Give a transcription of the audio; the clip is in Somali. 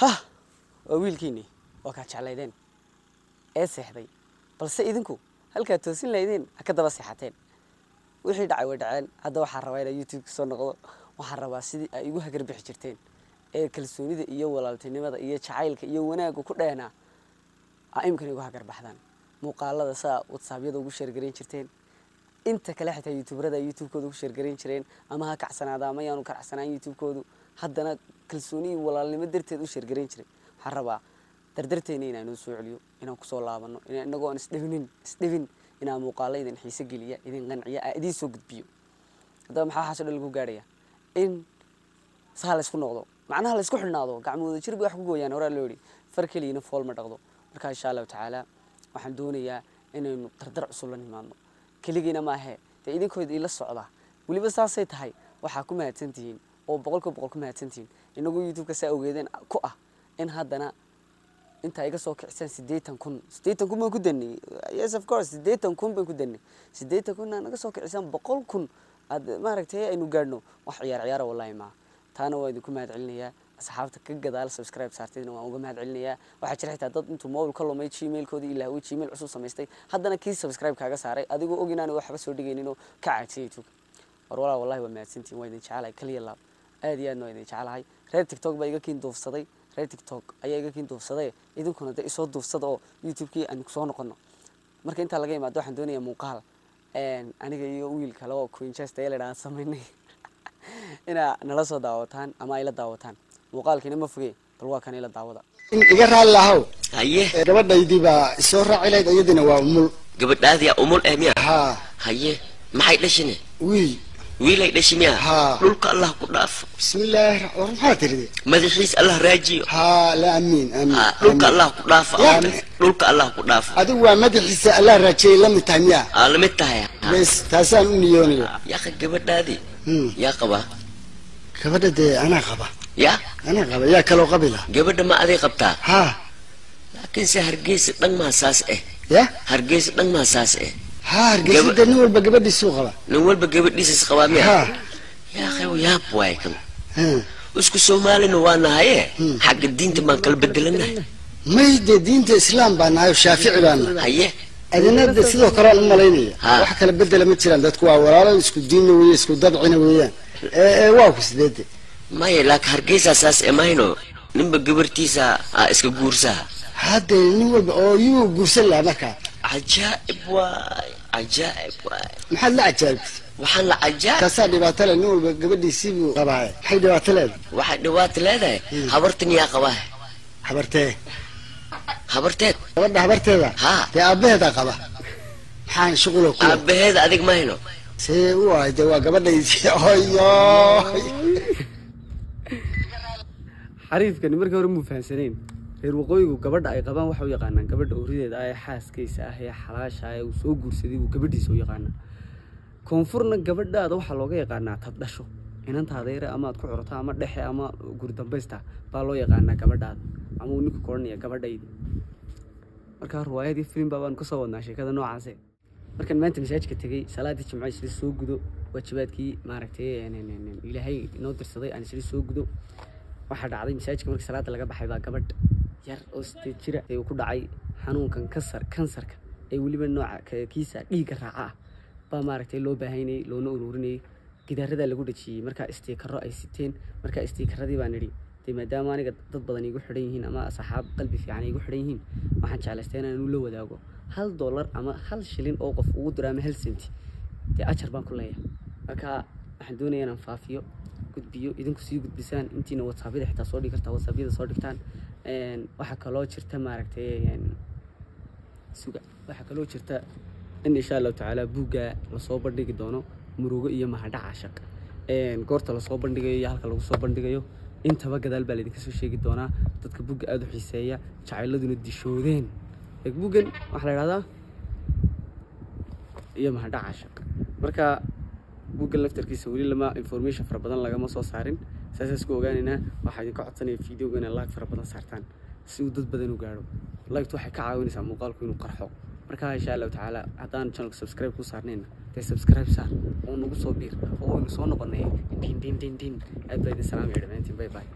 Ha waa wiilkiinii waa kaa jeclaydeen ee seexday, balse idinku halkaad toosin lahaydeen ha ka daba seexateen. Wixii dhacay way dhaceen. Hadda waxaan rabaa inaan YouTube soo noqdo. Waxaan rabaa sidii ay igu hagar bixi jirteen ee kalsoonida iyo walaaltinimada iyo jacaylka iyo wanaagga ku dheenaa aa imikana igu hagar baxdaan. Muuqaalada saa WhatsAppyada ugu share garayn jirteen, inta kale xitaa YouTuberada YouTube-kooda ugu share garayn jireen, ama ha kacsanaada ama yaanu kacsanaan YouTube-koodu, haddana kalsooni iyo walaalnimo darteed u share garayn jiray. Waxaan rabaa dardarteena inaan noo soo celiyo, inaan kusoo laabano, inaan inagoo aan isdhibin, inaan muuqaalo idin xiise geliya, idin qanciya, aan idiin soo gudbiyo. Haddaba maxaa waxaasoo dhan lagu gaadhaya? In saa la isku noqdo, macnaha la isku xidhnaado, gacmooda jir bay wax ku gooyaan. Horaa loo yidhi far keliyana fool ma dhaqdo. Marka insha Allahu tacaala waxaan doonayaa inaynu dardar cusub la nimaadno. Keligiina maahe, dee idinkooda ila socda weliba saasay tahay. Waxaa ku mahadsantihiin oo 100% ku mahadsantihiin inagu YouTube-ka saa ogeedeen ku ah in haddana intaa iga soo kicisaan 80,000. 80,000 baan ku danay. Yes, of course, 80,000 baan ku danay. 80,000 naga soo kicisaan 100,000 aad maaragtay aynu gaadhno. Wax ciyaar ciyaara wallahi maaha. Taana waa idinku mahad celinayaa. Asxaabta ka gadaal subscribe saartayna waan uga mahad celinayaa. Waxaa jira xitaa dad intuu mobile ka lumay Gmailkoodii ilaahway Gmail cusub samaystay, haddana kii subscribe kaaga saaray adigoo og inaan waxba soo dhigaynin oo ka caajisay YouTube. War walaa, wallahi waa mahadsantihiin, waa idin jecelahay kaliya laab, aad iyo aadna waa idin jecelahay. Reer TikTok baa iga kiin duufsaday, reer TikTok ayaa iga kiin duufsaday. Idinkuna de isoo duufsada oo YouTube-kii aan kusoo noqono. Marka intaa laga imaado, waxaan doonayaa muuqaal aniga iyo wiil kale oo Queenchester ee la idhaha samaynay inaa nala soo daawataan ama ay la daawataan. Muuqaalkiina ma fogee, bal waa kan, ila daawada. In iga raalli lahow. Haye. Gabadhaydii baa isoo raaci lahayd, iyadina waa umul. Gabadhaadiyaa umul eh miya? Haa. Haye, maxay dhashine? Wiil. Wiilay dhashi miya? Haa. Dhulka Allah ku dhaafo. Bismillaahi, war maxaa tiride? Madaxiis Allah raajiyo. Haa, la amiin, amiin. Ha, dhulka Allah ku dhaafo. Ya. Dhulka Allah ku dhaafo. Adigu waa madaxiisa Allah raajiyay la mid tahay miya? Aa, lamid tahay. Bes, taasaan u niyoonaya. Yaqa, gabadhaadii yaa qabaa? Gabadha dee anaa qaba. Ya? Anaa qaba, yaa kaloo qabi laha? Gabadha ma aday qabtaa? Haa. Laakiinse Hargeysa dhan maa saas eh. Ya? Hargeysa dhan maa saas eh. Haa, Hargeysa dee nin walba gabadhiisuu qaba. Nin walba gabadhiisas qabaa miya? Haa. Yaa yaab waay kan. Hmm. Isku Soomaalina waa nahaye, xagga diinta baan kala bedelanahay. May, dee diinta Islaam baa nahay oo Shaafici baa nahay. Haye. Adina de sidoo kale aan u malaynaya. Ha. Wax kala bedela ma jiraan, dadku waa walaalo, isku diinna weeye, isku dabcina weeyaan. Ee waa ku sideede? Maya, laakiin Hargeysa saas e mayno, ninba gabartiisa aa iska guursaha. Haddee nin walba oo yuu guursan lahaa markaa. Cajaa'ib waay, cajaa'ib waay. Maxaad la cajaa'ibtay? Waxaan la cajaa'ib Taasaa dhibaato leh? Nin walba gabadhiisii buu qabaaye, maxay dhibaato leedahay? Waxay dhibaato leedahay, habartan yaa qabaa? Habartee? Habarteed. Gabadha habarteeda? Ha. Dee aabbaheeda qaba, maxaan shuqulo ku leh? Aabaheeda adig mayno? See u ahay? Dee waa gabadhaydii, hoyo. Xariifkani markii hore muu fahansaneen. Reer waqooyigu gabadha ay qabaan waxa u yaqaanaan gabadha oorideeda ah ee xaaskiisa ah ee xalaasha ah ee uu soo guursaday buu gabadhiisa u yaqaanaa. Koonfurna gabadhaada waxaa looga yaqaanaa tad dhasho, inantaada yare ama aad ku curato ama dhexe ama gurdambaysta baa loo yaqaanaa gabadhaada, ama uu ninku koranaya gabadhaydi. Markaa riwaayadii filim baa baanu kasoo wadnaa sheekada noocaase. Markaan maanta masaajidka tegey salaadii Jimco, isla soo gudo waajibaadkii maaragtay Ilaahay inoo dirsaday aan isla soo gudo, waxaa dhacday masaajidka markii salaada laga baxay baa gabadh yar oo 8 jira ee uu ku dhacay xanuunkan kansarka ee weliba nooca kiisa dhiigga raaca ah baa maaragtay loo baahanayay loona ururinayay. Gidaaradaa lagu dhajiyey markaa istiikaro ay siteen. Markaa istiikaradii baan idhi dee maadaama aniga dad badan igu xidhan yihiin ama asxaab qalbi fiican igu xidhan yihiin, waxaan jeclaystay inaan la wadaago $1 ama hal shilin oo qof ugu diro ama hal senti, dee ajar baan ku leeyahay. Marka waxaan doonayaa inaan faafiyo, gudbiyo, idinku sii gudbisaan, intiina WhatsAppyada xitaa soo dhigi kartaa, WhatsAppyada soo dhigtaan. Waxaa kaloo jirta maaragtay suga, waxaa kaloo jirta in insha Allahu tacaala buugga lasoo bandhigi doono, Murugo iyo Mahadhac Caashaq. Goorta lasoo bandhigayo iyo halka lagu soo bandhigayo intaba gadaal baa laydinka soo sheegi doonaa. Dadka buugga aada u xiiseeya, jacayladuna dishoodeen, eeg buuggan waxaa la idhahdaa iyo Mahadhac Caashaq. Marka buuggan laftarkiisa weli lama information fara badan lagama soo saarin, saasaan isku ogaanaynaa. Waxaa idinka codsanaya videoga inaad like fara badan saartaan si uu dad badan u gaadho. Liked waxay ka caawinaysaa muuqaalku inuu qarxo. Marka insha Allahu tacaala haddaan channelka subscribe ku saarnayna, dee subscribe saar oo nagu soo biir oo waynu soo noqonay. Din din din din, aad baa idin salaamaya dhammaantiin. Bye bye.